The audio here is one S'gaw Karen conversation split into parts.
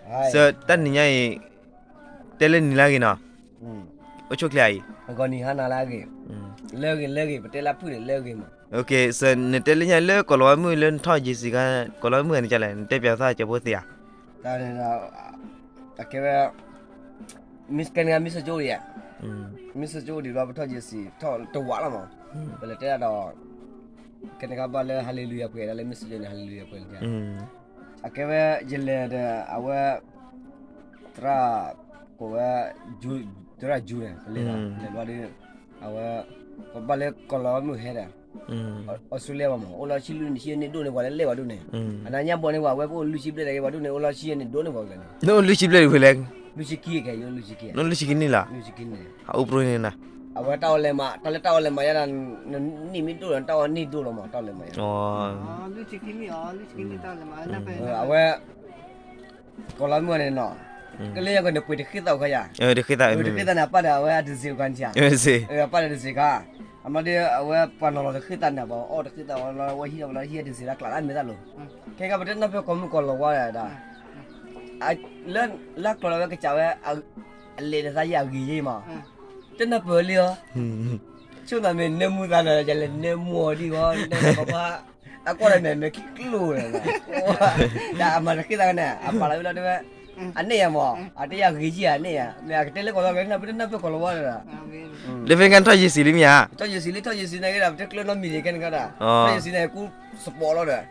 စၢၤတၢ်နံၤညါအံၤ, တဲလၢနံၤလၢအဂ့ၤနီၤ, အိၣ်ဆူၣ်ချ့အံၤ, ဂီၤနံၤဟါနၤလၢအဂ့ၤ, လၢအဂ့ၤလၢအဂ့ၤ ပတဲလၢဖုၣ်န့ၣ်လၢအဂ့ၤမး, နတဲလၢညါလၢကီၢ်လီၤဝါမုၢ်လၢနထီၣ်ယ့ၤစံၤခါ, ကီၢ်လီၤဝါမုၢ်န့ၣ်လဲၣ် နတဲပၠးသးကၠီဖိသ့ဧါ, တၢ်န့ၣ်ဒီး, အကဲဝဲ, မ့ၢ်ကဲန့ၣ် မ့ၢ်စၢၤကၠိဒံးဧါ, မ့ၢ်စၢၤကၠိဒံးဘျီ ပထီၣ်ယ့ၤစံၤ ထီၣ်တဝးလီၤမး, ပလဲၤတဲဒၣ်ဒီး, ကဲန့ၣ်ခါဘၣ်လၢ Hallelujah ပှဲၤဒၣ်လၢမ့ၢ်စၢၤကၠိန့ၣ် Hallelujah ပှဲၤလံ, အကဲဝဲယလဲၤဒီး အဝဲ, သရၣ်, ကိးဝဲ, သရၣ်ယူၤန့ၣ် ပလဲၤဒီး လဲၤဘျီဒီး, အဝဲ, ပဘၣ်လၢကီၢ်လီၤဝါမုၢ်ဟဲဒီး, အီစထြ့လယါဘၣ်မး အိၣ်လီၤဆံလွံၢ်နံၣ်ဆံယဲၢ်နံၣ်ဒိၣ်န့ၢ်ပှၤလၢလဲၣ်ဝဲဒိၣ်န့ၣ်, အနၤညါဘီန့ၢ်ပှၤ အဝဲပအိၣ်လွံၢ်ဆံဘျဲၣ်တဂ့ၤဝဲဒိၣ်န့ၣ် အိၣ်လီၤဆံယဲၢ်နံၣ်ဒိၣ်န့ၢ်ပှၤကလဲၣ်န့ၣ်, နအိၣ်လွံၢ်ဆံဘျဲၣ်တဂ့ၤလဲၣ်, လွံၢ်ဆံခံကဲ ယအိၣ်လွံၢ်ဆံခံန့ၣ်, အအိၣ်ပြိန့ၣ်နၤ, အဝဲတၢ်အီၣ်လဲၤမး တၢ်လၢတၢ်အီၣ်လဲၤမးယါဒီး, နနံၣ်မ့ၢ်ဒိၣ်ဒီး တၢ်အီၣ်နံၣ်ဒိၣ်လီၤမး တၢ်အီၣ်လဲၤမးယါ, အဝဲ ကီၢ်လီၤမုၢ်န့ၣ်နီၤ, ကလၢယၤကီၢ်န့ၣ် ပှ့ၤတဃ့သးအိၣ်ခါယၤ, တဃ့သးန့ၣ် အပၢ်ဒီးအဝဲအတစ့းတခါန့ၣ်ဧါ, အပၢ်ဒီးတစ့းခါ, အမၤဒီးအဝဲပှၤနီၤလီၤတဃ့သးန့ၣ် ပှၤအီၣ်တဃ့သးဝဲ ဝဲဟံးဒီးဝဲလီၤ ဟံးတစ့းလၢကျးလၢအမဲာ်သၣ်လိၤ, ခဲကါပတနၢ်ပၢၢ်ကီၢ်မုၢ်ကီၢ်လီၤဝါဒၣ်, လၢ လၢကျီၤလီၤဝဲကစၢ်ဝဲ, အလဲၤတသးယဲၢ်အဂ့ၤယဲၢ်မး, တနၢ်ပၢၢ်လံဧါ, ဆိသးမ့ၢ်နၢမူသးဒီး ယလဲၤနၢမူအီၤဒံးဝဲ, ပှၤ အကွၢ်ဒီးမဲာ်မဲာ်ခံကျိၤဒီး, တၢ်အမၤတဃ့သးန့ၣ် အပာ်လီၤဝဲလီၤတဲဝဲ, အန့ၢ်ယၤမး အတဲယၤဂ့ၤကံဧါန့ၢ်ယၤ မ့ၢ်အကတဲလၢကီၢ်လီၤဝါကဲန့ၣ် ပတနၢ်ပၢၢ်ကီၢ်လီၤဝါဒီး, ဒီးဖဲကါထီၣ်ယ့ၤစံၤလံမ့ၢ်ဧါ, ထီၣ်ယ့ၤစံၤလံ ထီၣ်ယ့ၤစံၤန့ၣ်ကဲဒၣ် ပတကျၢၤနီတမံၤန့ၣ်ကဲန့ၣ်ကဲဒၣ်, ထီၣ်ယ့ၤစံၤန့ၣ် ကူ sport လီၤဒီး,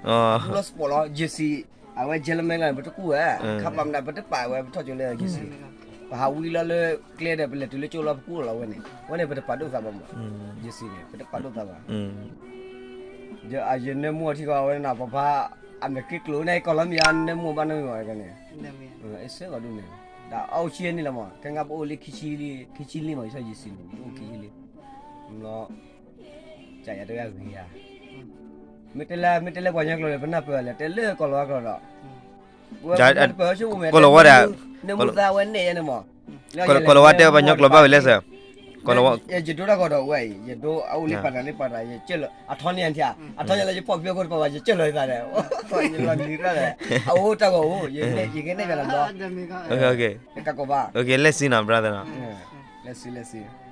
ကူလီၤ sport လီၤ ယ့ၤစံၤ, အဝဲ gentleman လီၤန့ၣ် ပတကူဝဲ, ခါပာ်မနုၤ ပတပာ်ဝဲ ပထီၣ်ကၠိလၢယ့ၤစံၤ, ပဟးဝံလီၤလၢကျဲဒီး ပလဲၤတုၤလၢကၠိလီၤ ပကူလီၤဝဲန့ၣ် ဝဲန့ၣ် ပတပာ်ဒိၣ်သးဘၣ်မး, ယ့ၤစံၤန့ၣ် ပတပာ်ဒိၣ်သးဘၣ် ယနၢမူအထံဃီဝဲန့ၣ် ပပၢ် အမဲာ်ချံကျိၤန့ၣ် ကီၢ်လီၤမံၤဧါ နၢမူဘၣ်နၢမံၤဘၣ်န့ၣ်, အ့ၣ်စၢကီးဒိၣ်န့ၣ်, ဒီးအအိၣ်ဆံန့ၣ်လီၤမး ခဲငါပအိၣ်လံခံဆံလံ ခံဆံလံမး ယထီၣ်ယ့ၤစံၤန့ၣ် ယအိၣ်ခံဆံလံ, ဘျီ ကယၤတဂၤဂ့ၤဧါ, မ့ၢ်တဲလၢ မ့ၢ်တဲလၢပှၤကညီကျိာ်န့ၣ် ပနၢ်ပၢၢ်လဲၣ် တဲလၢကီၢ်လီၤဝါကျိာ်ဒီး, ပဝဲပနၢ်ပၢၢ်ဆိကမိၣ်မဲာ် ကီၢ်လီၤဝါဒီး, နၢမူသးဝဲန့ၣ်ယဲန့ၣ်မး, ကီၢ်လီၤဝါတဲပှၤကညီကျိာ်ဘၣ်ဝဲလဲၣ်စၢၤ, ကီၢ်လီၤဝါ, ယဒိတၢ်ဂီၤဒီးဝဲအံၤ ယဒိ အအိၣ်လံပာ်တၢ်လံပာ်တၢ် ယကၢၢ်လီၤ အထီန့ၢ်ယၤထံဧါ အထီန့ၢ်လၢယဖီၣ်ဖျိခိၣ်တပၤဘၣ် ယကၢၢ်လီၤယသးဒီး, ယလီၤနံၤတၢ်ဒီး, အအိၣ်တၢ်ဂီၤအိၣ် ယကနဲၣ်ယၤလီၤဘျီ, ကကိးဘၣ်, လဲၤစံနီၤ brother နီၤ, လဲၤစံ လဲၤစံ